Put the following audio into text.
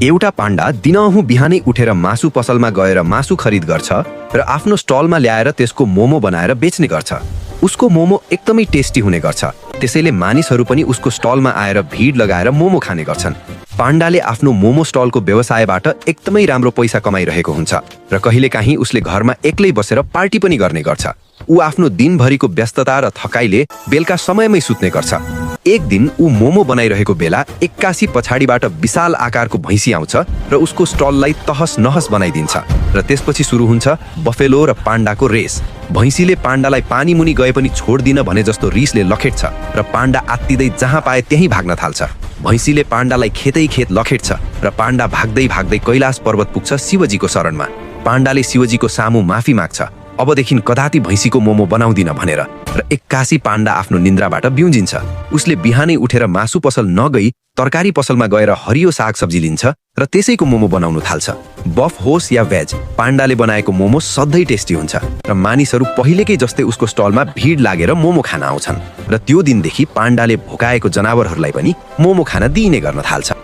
एउटा पाण्डा दिनहुँ बिहानै उठेर मासु पसलमा गएर मासु खरिद गर्छ र आफ्नो स्टलमा ल्याएर त्यसको मोमो बनाएर बेच्ने गर्छ। उसको मोमो एकदमै टेस्टी हुने गर्छ, त्यसैले मानिसहरू पनि उसको स्टलमा आएर भिड लगाएर मोमो खाने गर्छन्। पाण्डाले आफ्नो मोमो स्टलको व्यवसायबाट एकदमै राम्रो पैसा कमाइरहेको हुन्छ र कहिलेकाहीँ उसले घरमा एक्लै बसेर पार्टी पनि गर्ने गर्छ। ऊ आफ्नो दिनभरिको व्यस्तता र थकाइले बेलुका समयमै सुत्ने गर्छ। एक दिन ऊ मोमो बनाइरहेको बेला एक्कासी पछाडिबाट विशाल आकारको भैँसी आउँछ र उसको स्टललाई तहस नहस बनाइदिन्छ र त्यसपछि सुरु हुन्छ बफेलो र पाण्डाको रेस। भैँसीले पाण्डालाई पानी मुनि गए पनि छोड्दिन भने जस्तो रिसले लखेट्छ र पाण्डा आत्तिँदै जहाँ पाए त्यहीँ भाग्न थाल्छ। भैँसीले पाण्डालाई खेतै खेत लखेट्छ र पाण्डा भाग्दै भाग्दै कैलाश पर्वत पुग्छ शिवजीको शरणमा। पाण्डाले शिवजीको सामु माफी माग्छ, अबदेखि कदाति भैँसीको मोमो बनाउँदिन भनेर, र एक्कासी पाण्डा आफ्नो निन्द्राबाट बिउजिन्छ। उसले बिहानै उठेर मासु पसल नगई तरकारी पसलमा गएर हरियो सागसब्जी लिन्छ र त्यसैको मोमो बनाउन थाल्छ। बफ होस् या भेज, पाण्डाले बनाएको मोमो सधैँ टेस्टी हुन्छ र मानिसहरू पहिलेकै जस्तै उसको स्टलमा भिड लागेर मोमो खान आउँछन् र त्यो दिनदेखि पाण्डाले भोकाएको जनावरहरूलाई पनि मोमो खान दिइने गर्न थाल्छ।